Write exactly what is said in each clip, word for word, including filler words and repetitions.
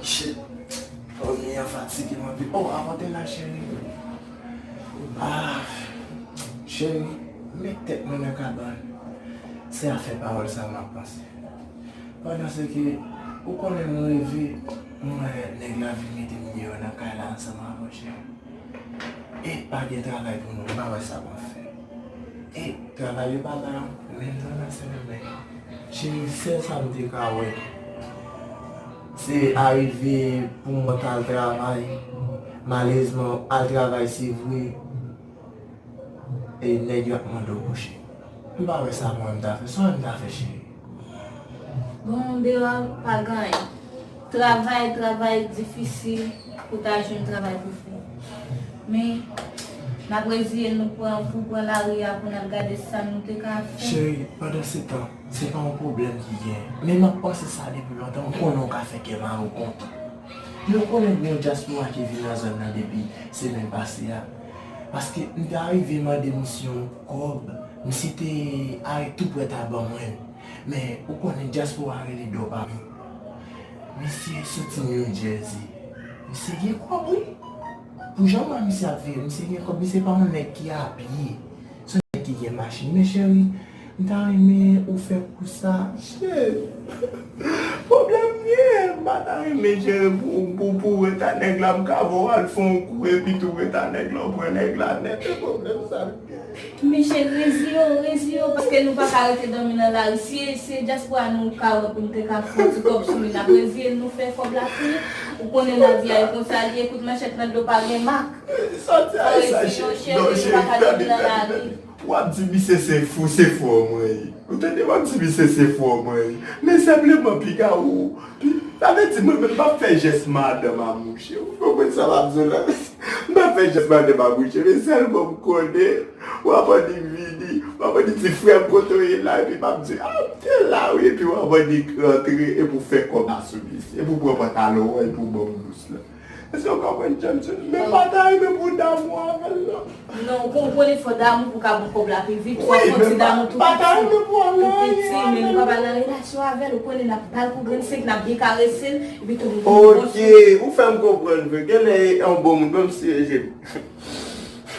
Shit. Oh, mi an fatige m anpil. Oh, avan te la, cheri. Ah, cheri, met tèt mwen nan kabann. Se afè pawòl sa m ap panse. Pandan se ke, ou konnen m reve, m wè nèg la vin mete m deyò nan kay la ansanm avè w, cheri. E pa gen travay pou nou, m pa wè sa pou n fè. E travay yo pa ba yo, menm nan nan se menm nèg. Cheri, sèl sa m te ka wè, se arive pou mwen t al travay. Malerezman, al travay se vre, e nèg yo ap mande w kouche. M pa wè sa mwen m ta fè. Sa w wè m ta fè, cheri? Bon, deyò a pa gen anyen. Travay, travay difisil pou ta jwenn travay pou fè. Men, n ap reziye n, nou pran, pou pran lari a pou n al gade sa nou te ka fè. Cheri, pandan se tan, se pa yon pwoblèm ki gen. Men m ap panse sa depi lontan. M konnen w ka fè kè mari w kontan. Men w konnen gen yon dyaspora ki vin nan zòn nan depi semèn pase a. Paske m te arive mande misye yon kòb. Misye te arete tou prè ta ban mwen l. Men, ou konnen dyaspora rele dò pa mi. Misye soti New Jersey. Misye gen kòb, wi. Pou jan m wè misye ap viv, misye gen kòb, misye pa yon nèg ki abiye. Se yon nèg ki gen machin. Men cheri, m ta renmen ou fè kou sa. Shit. Pwoblèm gen, m pa ta renmen cheri pou, pou, pou reta nèg la, m ka voye w al fè yon kou, epi tou reta nèg la, ou pran nèg la nèt, e pwoblèm sa l gen. Men cheri, reziye w, reziye w, paske nou pa ka rete dòmi nan lari. Si se dyaspora nou ka wè pou nou te ka fè yon ti kòb sou li, n ap reziye n, nou fè kòb la pou li. Ou konnen lavi a e konsa li ye, kout manchèt nan do pa gen mak. Sòti a sa, cheri, non, cheri, tande, tande, tande. W ap di misye se fou, se fò mwen ye. Ou tande, w ap di misye se fò mwen ye. Men senpleman, piga ou, pi, sa vle di mwen menm, m ap fè jès madanm a mouche. Ou konprann sa m ap di w la? M ap fè jès madanm a mouche, men sèlman m konnen w ap annik vini, w ap annik di frè m kote w ye la, epi m ap di, a, m te la wi, epi w ap annik rantre, epi w fè kòb la sou misye, epi w pran pantalon an, epi w ban m bous la. Èske w konprann, Johnson? Men pa ta renmen pou damou avè l, non. Non, ou konn, ou konnen fò damou pou ka bon kòb la pi vit, fò, wi, fò ti damou tou piti, tou piti, men nou pa pral nan relasyon avè l, ou konnen n ap ba l kou grenn senk, n ap byen karese l, epi tou nou bon. Ok, ou fè m konprann vre, genlè e yon bon moun, ban m siye je m.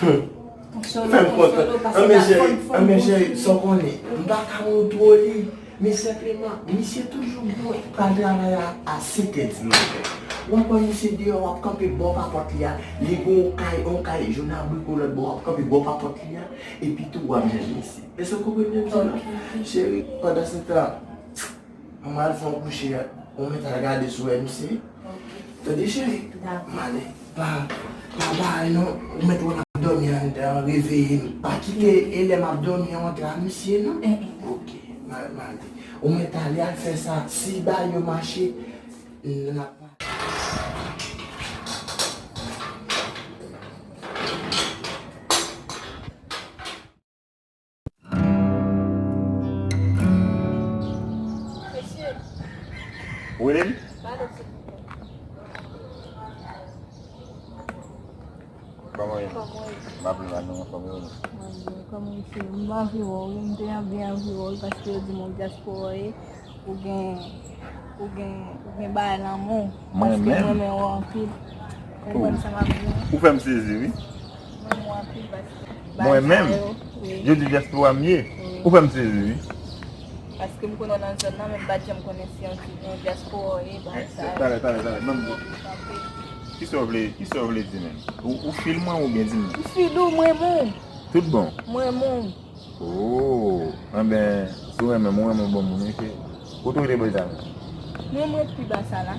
Ou fè m kontan. Anben cheri, anben cheri, sa w konnen, m pa ka montre w li. Men senpleman, misye toujou bon, pral travay a, a sèt è di maten. W ap wè misye deyò, w ap kanpe bò pa pòt li a, li gen yon kay, yon kay jòn abriko lòt bò, w ap kanpe bò pa pòt li a, epi tou w ap jwenn misye. Èske w konprann sa m di w la? Ok, ok. Cheri, pandan se tan, m al fè yon kouche, ou mèt al gade si w wè misye. Tande cheri, m ale. Pa, pa bay non, ou mèt wè m ap dòmi anndan, reveye m. Pa kite, e lè m ap dòmi an, w antre a misye non. Ok, m ale, m ale. Ou mèt ale al fè sa, si bagay yo mache, n ap pale. Mesye. Ou rele m? Pale, silvouplè. Kòman w ye? Kòman w ye? M ap la, non, kòman w ye? Mwen byen, kòman w ye? M anvi wè w, wi, m te byen anvi wè w, paske yo di m w dyaspora w ye. Ou gen, ou gen, ou gen bagay nan men w. Mwen menm? Paske m renmen w anpil. Ou konprann sa m ap di w? Ou fè m sezi, wi. Mwen renmen w anpil paske bagay sa yo, wi. Yo di dyaspora m ye? Wi. Ou fè m sezi, wi. Paske m konnen w nan zòn nan, men m pa t janm konnen si yon ti, yon dyaspora w ye, bagay sa yo. Talè, talè, talè, ban m di. Kisa w vle, kisa w vle di menm? Ou, ou fil mwen oubyen di m? M fil ou, m renmen w. Tout bon? M renmen w. Oh, enben, si w renmen m, ou renmen yon bon moun, wi, cheri. Kote w rete Brezil? Mwen, mwen pi ba sa la.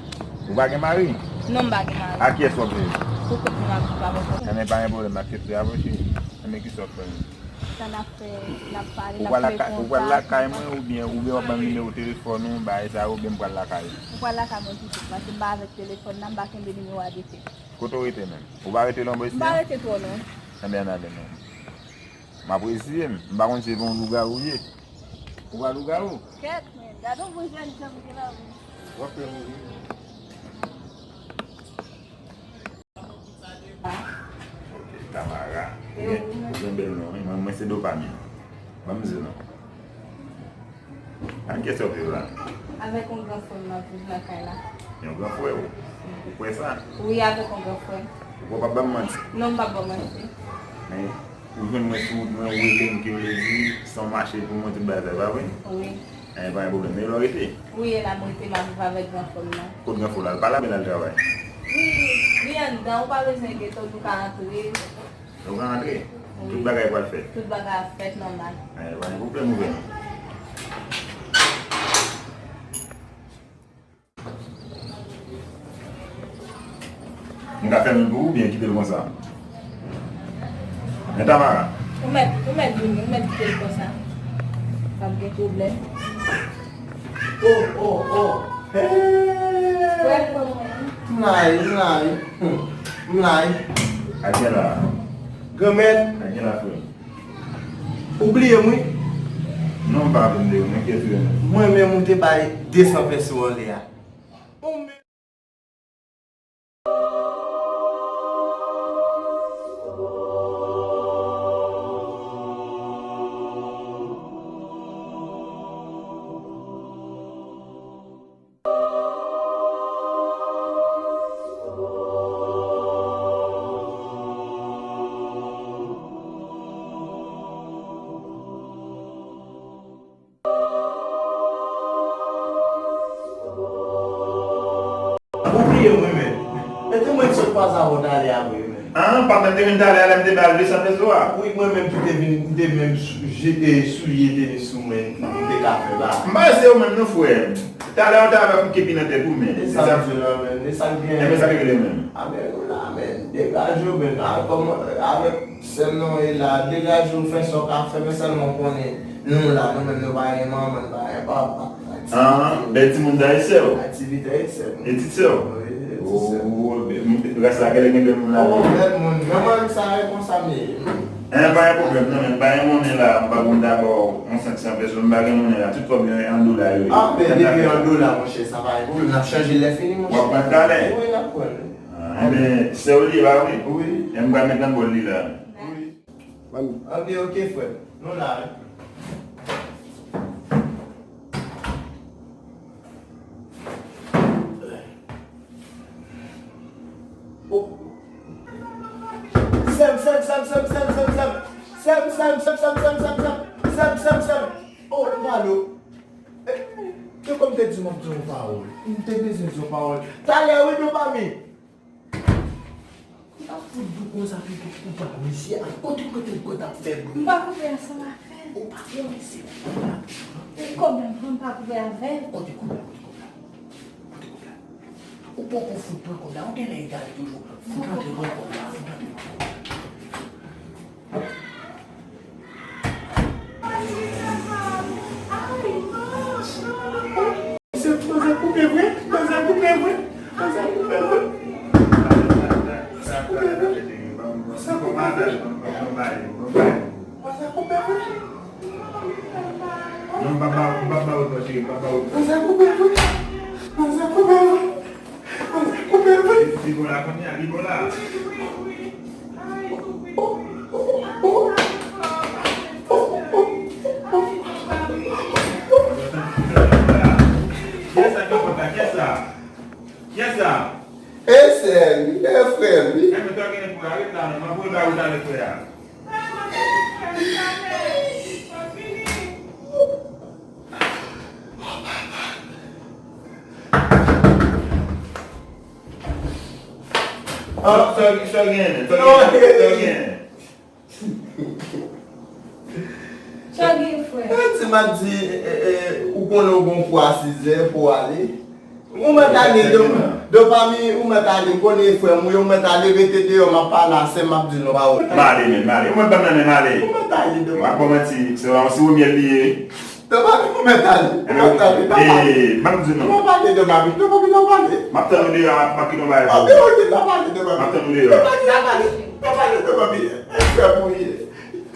Ou pa gen mari? Non, m pa gen mari. A kiyès w ap viv? Pou kont mwen ap viv avèk ou. Enben, pa gen pwoblèm, m aksepte avè w, cheri. Enben, kisa w ap fè menm? Sa n ap fè, n ap pale, n ap fè kontak. Ou pral lakay mwen oubyen, oubyen w ap ban m nimewo telefòn ou, bagay sa yo, oubyen m pral lakay ou? Ou pral lakay mwen pito, paske m pa avèk telefòn nan, m pa kenbe nimewo a de tèt. Kote w rete menm? Ou pa rete lwen bò isit? M pa rete twò lwen. Enben, ann ale menm. M ap reziye m. M pa konn si se yon lougawou w ye. Ou pa lougawou? Kèt, men. Gade yon bon jèn janm gen nan men. W ap fè mouri. Ok, Tamara. Ou gen, ou gen bèl non, wi. Mwen, mwen se Dopamin. Ban m di non. Ak kiyès w ap viv la? Avèk yon gran frè m, m ap viv lakay la. Yon gran frè w. Ou kwè sa? Wi, avèk yon gran frè. Ou kwè w p ap ban m manti? Non, m p ap ba w manti. Men, ou jwenn mwen sou wout mwen, ou rele m, ki vle di, san w mache pou mwen, tout bagay sa, pa vre? Wi. Anyen, pa gen pwoblèm. Men lè w rete? Wi, e la m rete, m ap viv avèk gran frè m nan. Kot gran frè w la? L pa la, men l al travay? Wi, li anndan, ou pa bezwen enkyete w, nou ka antre. Nou ka antre? Wi. Tout bagay pral fèt? Tout bagay ap fèt nòmal. Anyen, pa gen pwoblèm, ouvè. M ka fèmen l pou ou oubyen kite l konsa? Men Tamara. Ou mèt, ou mèt vini, ou mèt kite l konsa. Pa gen pwoblèm. Oh, oh, oh. Hey! Wè kòman. M la, m la. Hmm. M la. Akyè la. Granmèt. Akyè la, frè m. Ou bliye m, wi. Non, m pa bliye w, mwen ki ekri w. Mwen menm ou te bay de san peso anlè a. Ou menm. Ou bliye mwen menm. Mete mwen sot pa sa vò talè a vre menm. An, pa m te vin talè a lè m te ba l de san peso a. Wi, mwen menm ki te vin, m te menm sou, je-, e, souliye tenis sou mwen, m te ka fè ba. M pa se ou menm non, frè. Talè a w ta wè pou kepi nan tèt ou, men. E sa m di la, men. E sa k gen. Enben, sa k regle menm? A, men, ou la, men. Degaje w, men. A, kòman, avèk sè m nan, e la, degaje w, fè sa w ka fè, men sèlman w konnen, nou la, nou menm, nou pa gen manman, nou pa gen papa. An, bèl timoun dayisyen w. Aktivite ayisyen. E ti sè w? Wi, e ti sè. Oh, rès la, genlè gen bèl moun la. Oh, bèl moun. Manman sa, e konsa m ye. An, pa gen pwoblèm, non, men pa gen monnen la, m pa konn dabò, yon senk san peso, m pa gen monnen la, tout kòb yo an dola yo ye. Ah, men depi an dola, monchè, sa pa gen pwoblèm, n ap chanje lè fini, monchè. W ap pran talè? Wi, n ap pran. Ah, enben, sè w li ye, pa vre? Wi. E m pral met nan bòl li la. Wi. Anben, ok, frè. Nou la, wi. Oh. Sè m, sè m, sè m, sè m, sè m, sè m, sè m. Sè m, sè m, sè m, sè m, sè m, sè m, sè m. Sè m, sè m, sè m. Oh, m pale w. Eh, se kòm te di m ap di yon pawòl. M te bezwen di yon pawòl. Talè, wi, dopamin. M t ap fout di w konsa pitit ou pa misye a. Kote kote l kote ap fè bri. M pa koupe ansanm avè l. Ou pa konnen se ou la. E kòb la, m pa koupe avè l. Kote kòb la, kote kòb la? Kote kòb la? Ou poko fout pran kòb la, ou genlè egare toujou. Fout antre pran kòb la, fout antre pran kòb la. Manzè, manzè koupe vre, manzè koupe vre, manzè koupe vre. Manzè koupe vre, manzè koupe vre. Manzè koupe vre. Non, m pa ba, m pa ba ou non, cheri, m pa ba ou non. Manzè koupe vre. Manzè koupe vre. Manzè koupe vre. Li, li bon la kounye a, li bon la. Kiyès sa ki pòt la? Kiyès sa? Kiyès sa? E sè m, e frè m, wi. Enben, sa w genyen pou la, ret la non, m ap voye ba ou talè frè a. Ah, sa, sa gen, sa gen, sa gen. Sa gen, frè? Mwen di, m ap di, eh, eh, ou konnen w gon kou a sizè pou w ale. Ou mèt ale, do, dopamin, ou mèt ale, m konnen frè m, wi, ou mèt ale, rete deyò, m ap pale a sè m, m ap di l yon pawòl. M ale, men, m ale. Ou mèt ban m nan men, m ale. Ou mèt ale, dopamin. M ap ba w manti, se yon siwo myèl li ye. Dopamin, ou mèt ale. Ou mèt ale, dopamin. Eh, ban m di non. Ou mèt ale, dopamin. Dopamin, dopamin. M ap tann ou deyò, m ap kite yon bagay pou ou. Ah, men, ok, dopamin, dopamin. M ap tann ou deyò. Dopamin, dopamin. Dopamin, dopamin. E frè m ou ye.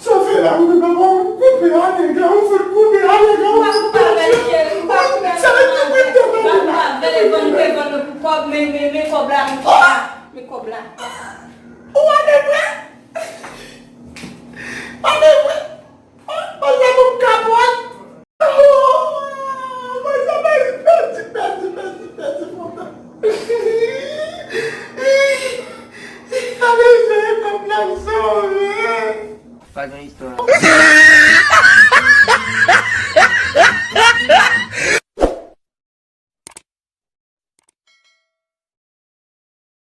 Sa w fè la, ou di papa w koupe a nèg la, ou fout koupe a nèg la, ou fout koupe. Sa vle di koupe tèt ou la. Ou ale vre? Ale vre? Manzè pou m kapòt. Oh, manzè pèdi, pèdi, pèdi, pèdi, pèdi, pèdi, pèdi.